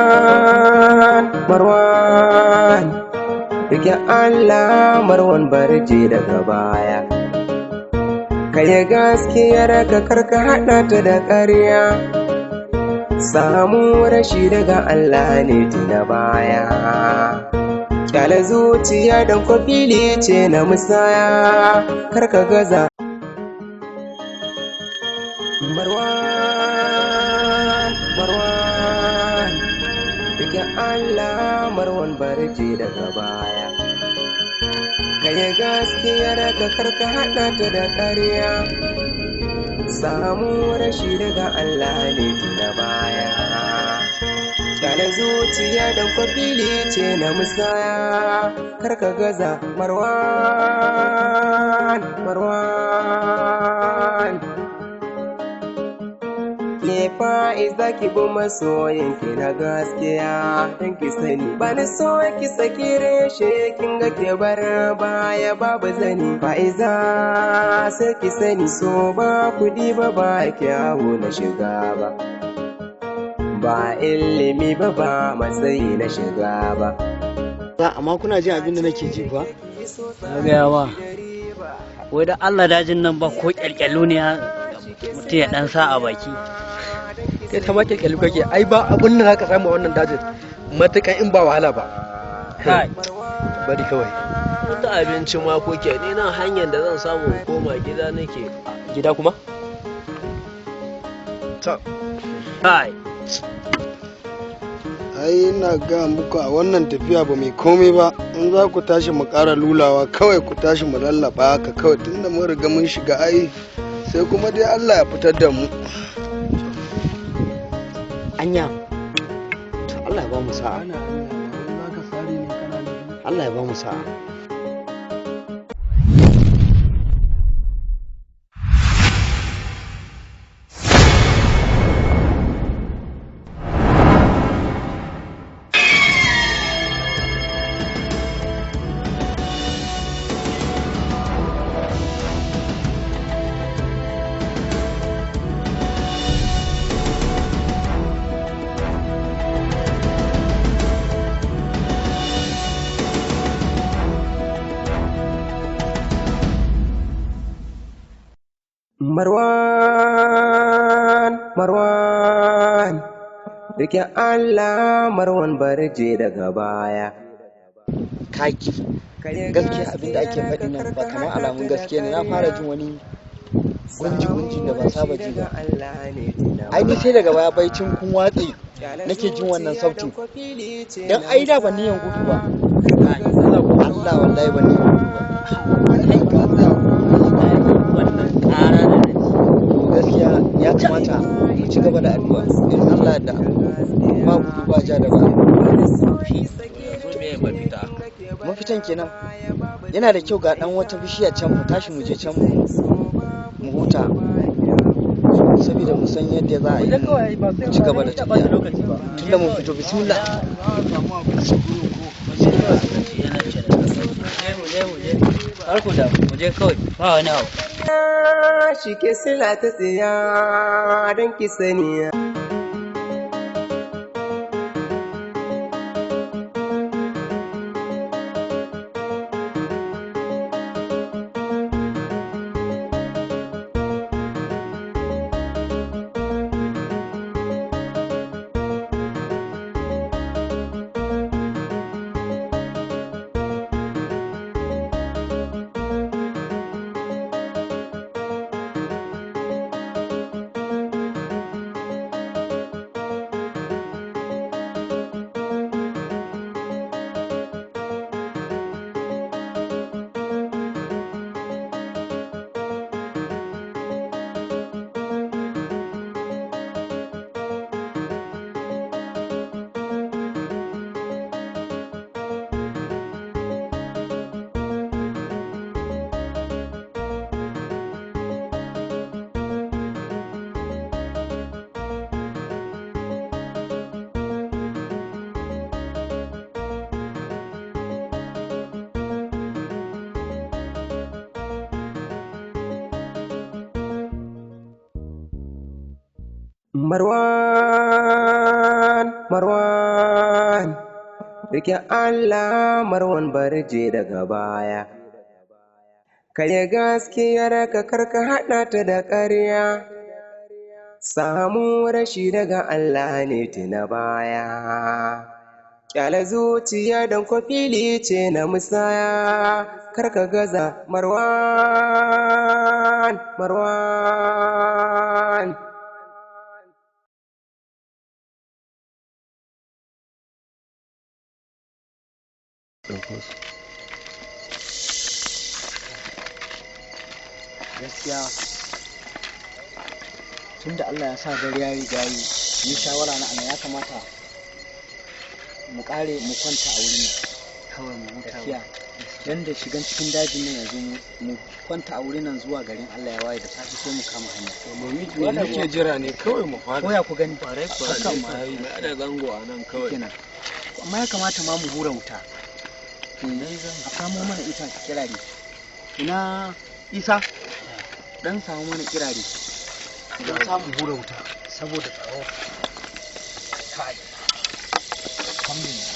Marwan, Marwan, rike Allah Marwan, barje daga baya. Ka yi gaskiyar ka, karka haɗa ta da ƙarya. Samu rashi daga Allah ne, tuna baya. Kyale zuciya don kwafili ce na musaya, karka gaza. Marwan, Marwan, rike Allah Marwan, barje daga baya. Ka yi gaskiyar ka, karka haɗa ta da ƙarya. Samu rashi daga Allah ne, tuna baya. Kyale zuciya don kwafili ce na musaya, karka gaza. Marwan, Marwan. Ke fa'iza, ki bi masoyinki na gaskiya, don ki sani ba ni so ki saki reshe, kin ga ke bar baya babu zani. Fa'iza, sai ki sani so ba kudi ba, ba kyawu na shiga ba, ba ilimi ba, ba matsayi na shiga ba. Amma kuna jin abin da nake ji kuwa? Na gaya ma, wai da Allah dajin nan ba ko kyalkyalu ne mutum ya dan sa a baki. Kai ta ma kyalkyalu kake, ai ba abin da zaka samu a wannan dajin matukan in ba wahala ba. Kai. Bari kawai. Wata abinci ma kuke, ni nan hanyar da zan samu in koma gida nake. Gida kuma? Ta. Kai. Ai ina ga muku, a wannan tafiya ba mai komai ba. In za ku tashi mu ƙara lulawa kawai, ku tashi mu lallaba haka kawai, tunda mun riga mun shiga, ai sai kuma dai Allah ya fitar da mu. Anya, to Allah ya ba mu sa'a. Allah ya ba mu sa'a. Marwan, Marwan, rike Allah Marwan, barje daga baya. Kaki, gaskiya abin da ake faɗi nan ba kamar alamun gaskiya ne. Na fara jin wani gunji gunji da ban saba ji ba. Ai ni sai daga baya, baicin kun watse, nake jin wannan sautin, dan ai da ban niyan gudu ba. Allah, wallahi ban niyan gudu ba. Wannan ƙara da na ji. To gaskiya ya kamata mu ci gaba da addu'a, in Allah da ba gudu ba ja da ba. Yanzu me mafita? Mafitan kenan, yana da kyau ga dan wata bishiya can, mu tashi mu je can mu huta, saboda mu san yadda za a yi mu ci gaba da tafiya tunda mun fito. Bismillah. Mu je, mu je, har ku da mu je kawai, ba wani abu. Shi ke sila ta tsiya, don ki sani. Marwan, Marwan, Marwan, rike Allah Marwan barje daga baya. Ka yi gaskiyar ka karka haɗa ta da ƙarya. Samu rashi daga Allah ne tuna baya. Ƙyale zuciya don ko fili ce na musaya. Karka gaza Marwan, Marwan. Gaskiya tunda Allah ya sa dare ya riga yi, ni shawara na ana ya kamata mu kare mu kwanta a wurin nan Kawai mu huta. Gaskiya dan da shigan cikin dajin nan yanzu mu kwanta a wurin nan zuwa garin Allah ya waye da safe sai mu kama hanya. Me muke jira ne kawai mu fara. Koya ku gani? Kwarai kuwa. Hakan ma Mai da zango a nan kawai. Kenan amma ya kamata ma mu hura wuta. A samo mana itace kirare. Ina Isa, dan samu mana kirare don samu hura wuta saboda tsaro. Kai, alhamdulillah.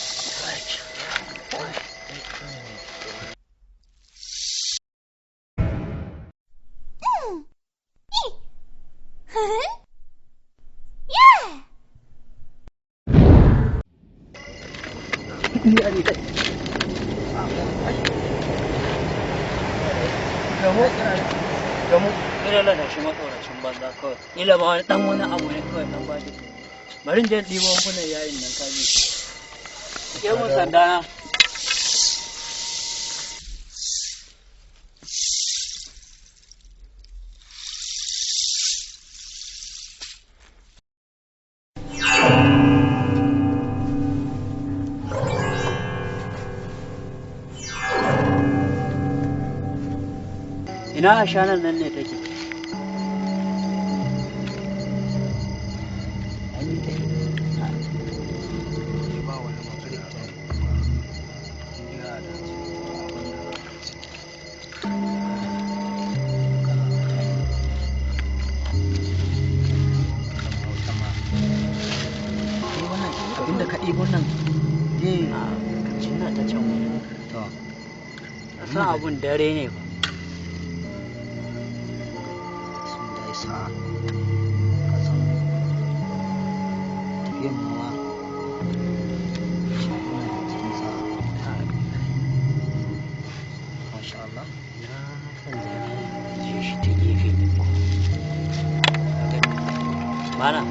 Ila da shi matsoracin banza kawai. Ila ba wani dan wani abu ne kawai dan baji. Bari in je in ɗibo wankunan yayin nan kaji. Ke mun sanda na. Ina ashanan nan ne take? Ba wani magana ta ya da abin da za ka ci. Abinda ka ɗibo nan zai Cinna ta can wani. To. Ka san abun dare ne ba. Sun da isa ka san tafiyan mawa muna da cikin sa'a, masha Allah. Na san da na je shi ta gefe ne ko. Mana.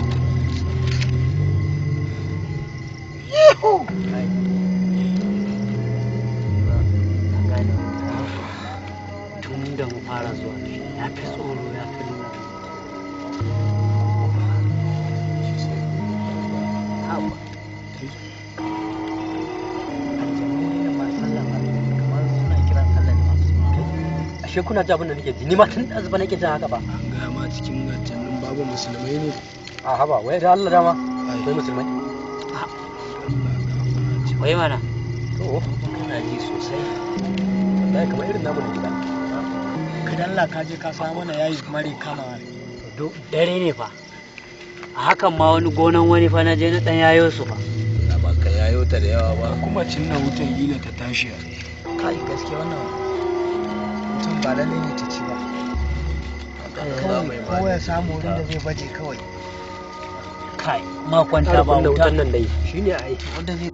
Kai. Ka gane wani. Tun da mu fara zuwa da shi, ya fi tsoro ya fi nuna. Haba. Aljanu ne masu sallah ba, kamar suna kiran sallah ne masu. Ashe kuna ji abin da nake ji, ni ma tun ɗazu ba nake jin haka ba. An gaya ma cikin aljanun babu musulmai ne. A haba, wai da Allah dama akwai musulmai. Allah gafara ce. Wai mana. To Kana ji sosai. wallahi kamar irin namu na gida. Ka dalla ka je ka samu mana yayi mare kama. Dare ne fa. A hakan ma wani gonan wani fa na je na ɗan yayo su fa. Da ba ka yayo ta da yawa ba. Kuma cinna wutan gila ta tashi a Kai, gaskiya wannan mutum ba lallai ne ta ci ba. Kawai kowa ya samu wurin da zai baje kawai. Kai, ma kwanta Ƙara ba kunna wuta. wutan nan dai shine ai. Wanda zai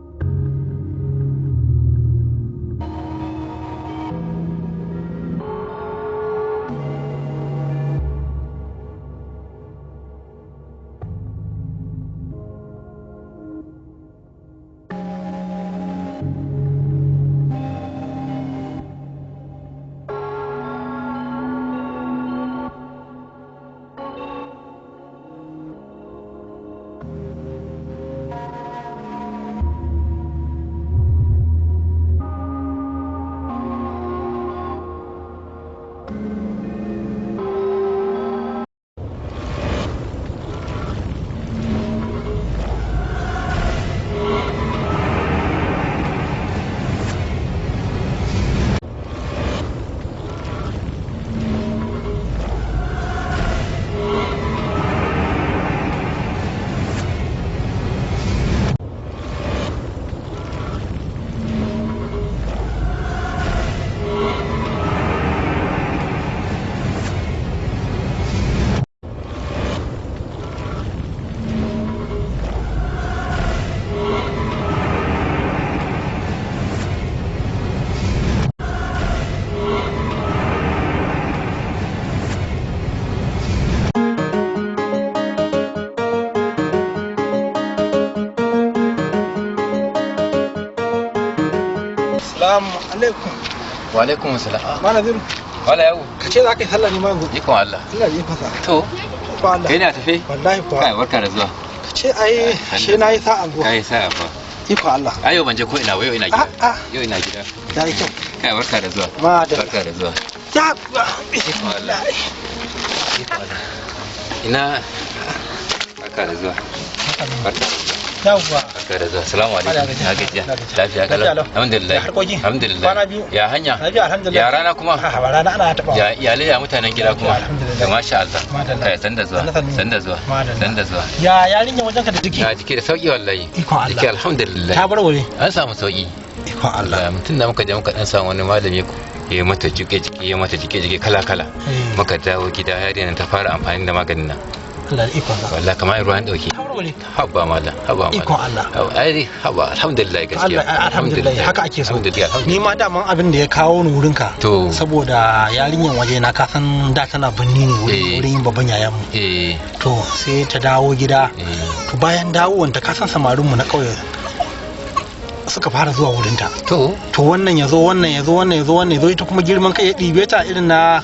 Assalamu alaikum. Wa alaikum assalam. Malam Zuru. Wala yau. Ka ce za ka yi sallah ne ma yanzu. Ikon Allah. Ina yi fasa. To. Ikon Allah. Kai na tafe? Wallahi kuwa. Kai barka da zuwa. Ka ce ai she na yi sa'a zuwa. Kai sa'a fa. Ikon Allah. Ai yau ban je ko ina ba, yau ina gida. Yau ina gida. Ya yi kyau. Kai barka da zuwa. Madalla. Barka da zuwa. Ya. Ikon Allah. Ikon Allah. Ina barka da zuwa. Barka da zuwa. Yawwa. Barka da zuwa. Assalamu alaikum. Na gajiya. Lafiya kalau. Alhamdulillah. Ya harkoki. Alhamdulillah. Kwana biyu. Ya hanya. Lafiya alhamdulillah. Ya rana kuma. Ha ba rana ana taɓa. Ya iyalai ya mutanen gida kuma. Alhamdulillah. Ya masha Allah. Madalla. Kai san da zuwa. San da zuwa. Madalla. San da zuwa. Ya yarinya wajen ka da jiki. Ya jiki da sauki wallahi. Ikon Allah. Jiki alhamdulillah. Ta warware. An samu sauki. Ikon Allah. Mutum da muka je muka dan samu wani malami ko ya mata jike jike ya mata jike jike kala kala. Muka dawo gida yarinyar ta fara amfani da maganin nan. Allah da ikon Allah. Wallahi kamar ruwan dauke. Ta warware. Habba malam, habba malam. Ikon Allah. Ai habba alhamdulillah gaskiya. Allah alhamdulillah haka ake so. Alhamdulillah. Ni ma daman abin da ya kawo ni wurinka. To. Saboda yarinyan waje na ka san da tana binni ne wurin babban yayan mu. Eh. To sai ta dawo gida. To bayan dawowanta ka san samarin mu na kauye suka fara zuwa wurinta. To. To wannan ya zo wannan ya zo wannan ya zo wannan ya zo ita kuma girman kai ya ɗibe ta irin na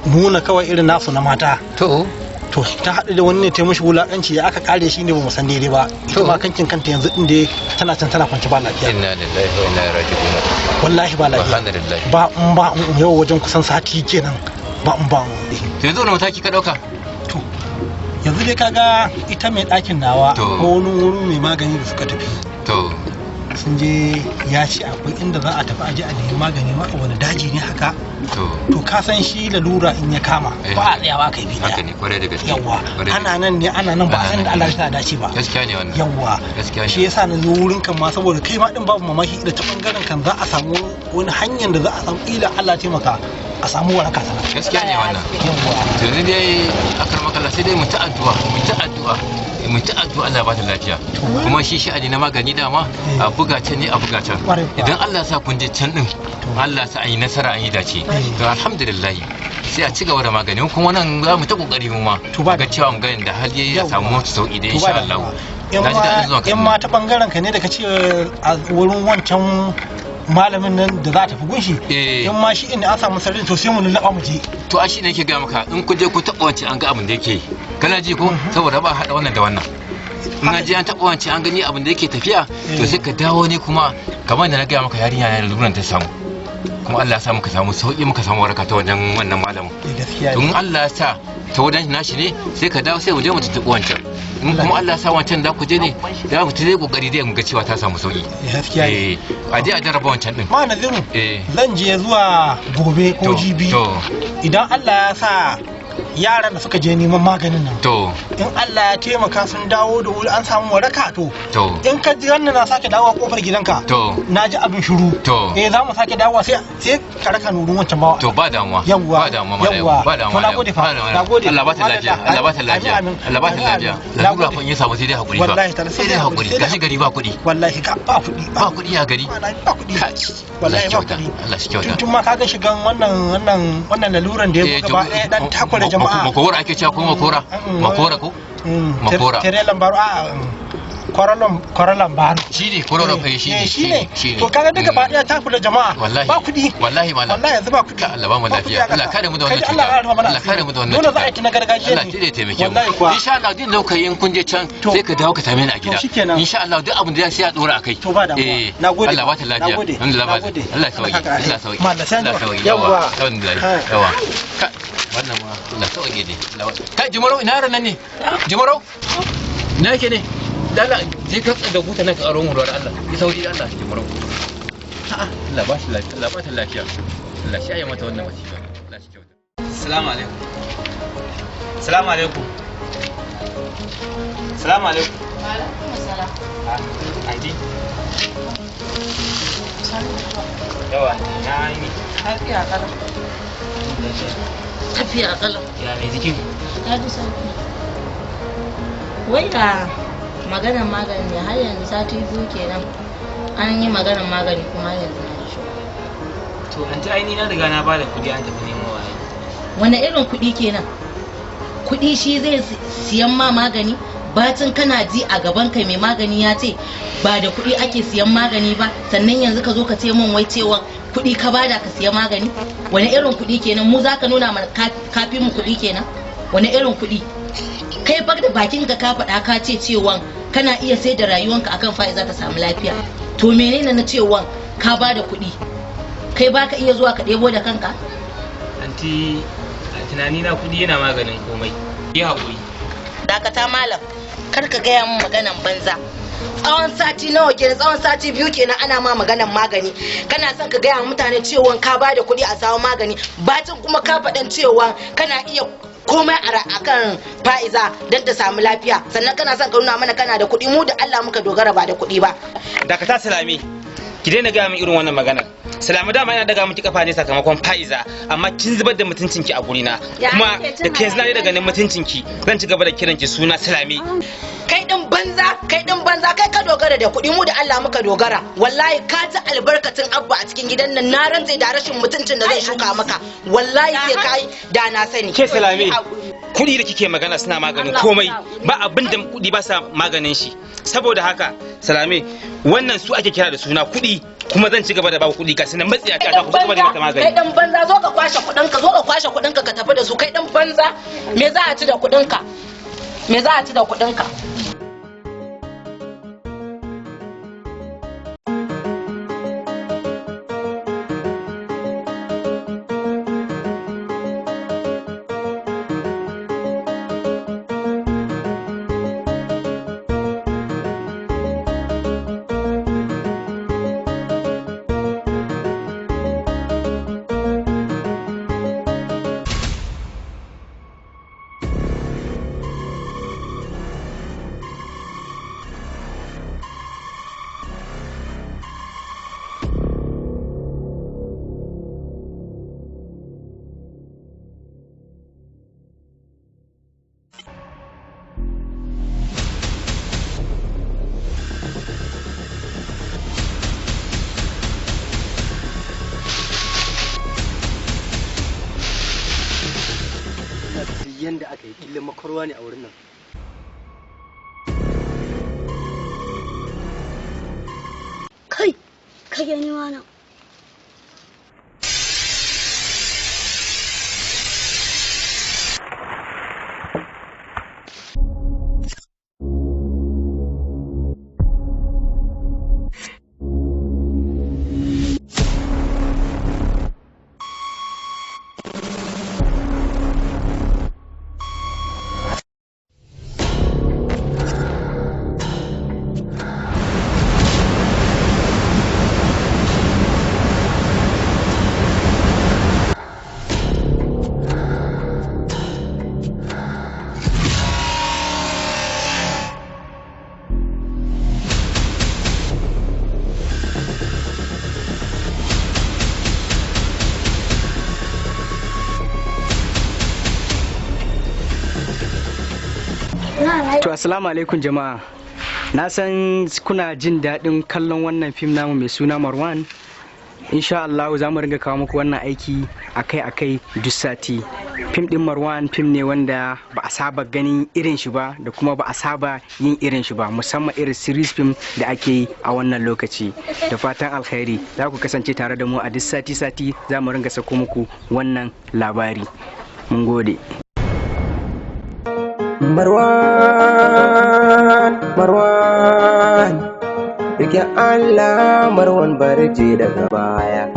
nuna kawai irin nasu na mata. To. To ta haɗu da wani ne ta mishi wulaƙanci ya aka kare shi ne ba mu san daidai ba. Ita ma kankin kanta yanzu ɗin da tana can tana kwance ba lafiya. Inna lillahi wa inna ilaihi raji'un. Wallahi ba lafiya. Subhanallah. Ba in ba in yau wajen kusan sati kenan ba in ba in. To yanzu wani mataki ka ɗauka? To yanzu dai kaga ita mai ɗakin nawa ko wani wuri mai magani da suka tafi. To. Sun je ya ce akwai inda za a tafi aje a nemi magani ma a wani daji ne haka. To. To ka san shi lalura in ya kama ba a tsayawa kai bi Haka ne kwarai da gaske. Yawwa Kwarai da ana nan ne ana nan ba a san da Allah ya dace ba. Gaskiya ne wannan. Yawwa. Gaskiya ne. Shi yasa na zo wurin kan ma saboda kai ma din babu mamaki ila ta bangaren kan za a samu wani hanyar da za a samu ila Allah taimaka a samu waraka sana. Gaskiya ne wannan. Yawwa. To yanzu dai akar makalla sai dai mu ta addu'a, mu ta addu'a. Mu ta addu'a Allah ba ta lafiya. Kuma shi sha'ani na magani dama a buga can ne a buga can. Idan Allah ya sa kun je can din, Allah ya sa an yi nasara an yi dace. To alhamdulillah sai a ci gaba da magani kuma nan za mu ta kokari mu ma. Ga cewa mu ga da hali ya samu wata sauki da insha Allah. Na ji daɗin zuwa In ma ta bangaren ka ne da ka ce a wurin wancan malamin nan da za a tafi gunshi in ma shi inda an samu sarari to sai mu lallaba mu je. To a shi ne yake ga maka in kun je ku taɓa wancan an ga abin da yake yi. Kana ji ko saboda ba a haɗa wannan da wannan. In an je an taɓa wancan an gani abin da yake tafiya to sai ka dawo ne kuma kamar da na gaya maka yarinya na laluran ta samu. Kuma Allah ya sa muka samu sauƙi muka samu waraka ta wajen wannan malamin. Gaskiya To in Allah ya sa ta wajen nashi ne sai ka dawo sai mu je mu tuntuɓi wancan. In kuma Allah ya sa wancan za ku je ne za ku ta dai kokari dai mu ga cewa ta samu sauƙi. Gaskiya ne. Eh a je a jarraba wancan din. Ma Naziru Eh. zan je zuwa gobe ko jibi To idan Allah ya sa yaran da suka je neman maganin nan to in Allah ya taimaka sun dawo da wuri an samu waraka to to in ka ji wannan na sake dawowa kofar gidanka to na ji abin shiru To. eh za mu sake dawowa sai sai ka raka nurin wancan bawa to ba damuwa Yawwa, ba damuwa malam yawwa. ba damuwa To, nagode fa, ba damuwa. nagode. Allah ba ta lafiya Allah ba ta lafiya Amin, amin. Allah ba ta Amin, lafiya amin. lalura fa in ya samu sai dai hakuri fa Wallahi, tala, sai dai hakuri sai dai gashi gari ba kuɗi wallahi ka ba kuɗi ba kuɗi a gari ba kuɗi Allah wallahi shi ba kyauta kuɗi Allah shi kyauta tun ma kaga shigan wannan wannan wannan laluran da ya zo gaba ɗaya dan takura jama'a makora ake cewa ko makora makora ko makora tirelan baro a kwaralon kwaralon baro shine kwaralon fa shine shine shine to kaga duka ba ɗaya takura jama'a wallahi ba kuɗi wallahi malam wallahi yanzu ba kuɗi Allah ba mu lafiya Allah kare mu da wannan Kai Allah cuta ya rufa mana Allah kare mu da wannan dole cuta za a yi ta na gargajiya Allah ne ya taimake mu wallahi kuwa insha Allah duk da kai in kun je can sai ka dawo ka same ni a gida shikenan. insha Allah duk abin da sai a dora akai to ba damuwa eh nagode Allah ba ta lafiya nagode alhamdulillah ba nagode Allah ya sauke Allah ya sauke Mallam, sai an Allah ya jima. sauke Yawwa. yawa alhamdulillah yawa Ka- wannan ma Allah sauke ne Allah ba- kai Jumarau ina yaron nan ne Jumarau ina yake ne dala je ka da buta nan ka aro mu ruwa da Allah ki sauri da Allah Jumarau a'a Allah ba shi lafiya Allah ba ta lafiya Allah shi ya mata wannan wasiƙa Allah shi kyauta Salamu alaikum. Salamu alaikum. Salamu alaikum. Alaikum salam. Anti. Yawa, na yi. Lafiya kalau. Lafiya kalau. Ya mai jikin? Ta ji sauki. Wai da maganar magani ne har yanzu sati biyu kenan an yi maganar magani kuma har yanzu na ji shiru. To, anti ai ni na riga na bada kuɗi an tafi nemo wa ai. Wane irin kuɗi kenan? Kuɗi shi zai siyan ma magani Bacin kana ji a gaban kai mai magani ya ce ba da kuɗi ake siyan magani ba, sannan yanzu ka zo ka ce min wai cewa kuɗi ka bada ka siya magani? Wani irin kuɗi kenan? Mu za ka nuna mana kafi mu kuɗi kenan? Wani irin kuɗi? Kai fa da bakin ka ka faɗa ka ce cewa kana iya sai da rayuwanka akan Fa'iza ta samu lafiya. To menene na cewa ka bada kuɗi? Kai baka iya zuwa ka ɗebo da kanka? Anti, a tunani na kuɗi yana maganin komai. Yi haƙuri. Dakata malam, kar ka gaya min maganan banza. Tsawon sati nawa kenan? Tsawon sati 2 kenan ana ma maganan magani. Kana son ka gaya wa mutane cewa ka ba da kuɗi a samu magani, bacin kuma ka faɗan cewa kana iya komai a akan Fa'iza don ta samu lafiya, sannan kana son ka nuna mana kana da kuɗi. Mu da Allah muka dogara, ba da kuɗi ba. Dakata Salami, ki daina gaya min irin wannan maganar. Salami, dama ina daga miki kafa ne sakamakon Fa'iza, amma kin zubar da mutuncinki a gurina. Ya Kuma ake da cin ke yanzu na daga ganin mutuncinki, zan ci gaba da kiranki suna Salami. Kai din banza, kai din banza, kai ka dogara da kuɗi, mu da Allah muka dogara. Wallahi ka ci albarkacin Abba a cikin gidan nan, na rantse da rashin mutuncin da zai shuka maka, wallahi sai kai da na sani. Ke Salami, kuɗi da kike magana suna maganin komai, ba abin da kuɗi ba sa maganin shi. Saboda haka, Salami, wannan su ake kira da suna kuɗi, kuma zan ci gaba da baku kuɗi, ga sunan matsiya ta ku ci gaba da mata kai magani. dan banza, zo ka kwashe kuɗin ka, zo ka kwashe kuɗin ka, ka tafi da su. Kai dan banza, me za a ci da kuɗin ka? Me za a ci da kuɗin ka? Duk yanda aka yi killin makarwa ne a wurin nan. Kai, ka gani wannan. To, assalamu alaikum jama'a. Na san kuna jin daɗin kallon wannan fim namu mai suna Marwan. Insha Allah za mu ringa kawo muku wannan aiki akai-akai duk sati. Fim ɗin Marwan fim ne wanda ba a saba ganin irin shi ba, da kuma ba a saba yin irin shi ba, musamman irin series film da ake yi a wannan lokaci. Da fatan alkhairi za ku kasance tare da mu a duk sati-sati, za mu ringa sako muku wannan labari. Mun gode. Marwan, Marwan, rike Allah Marwan, barje daga baya.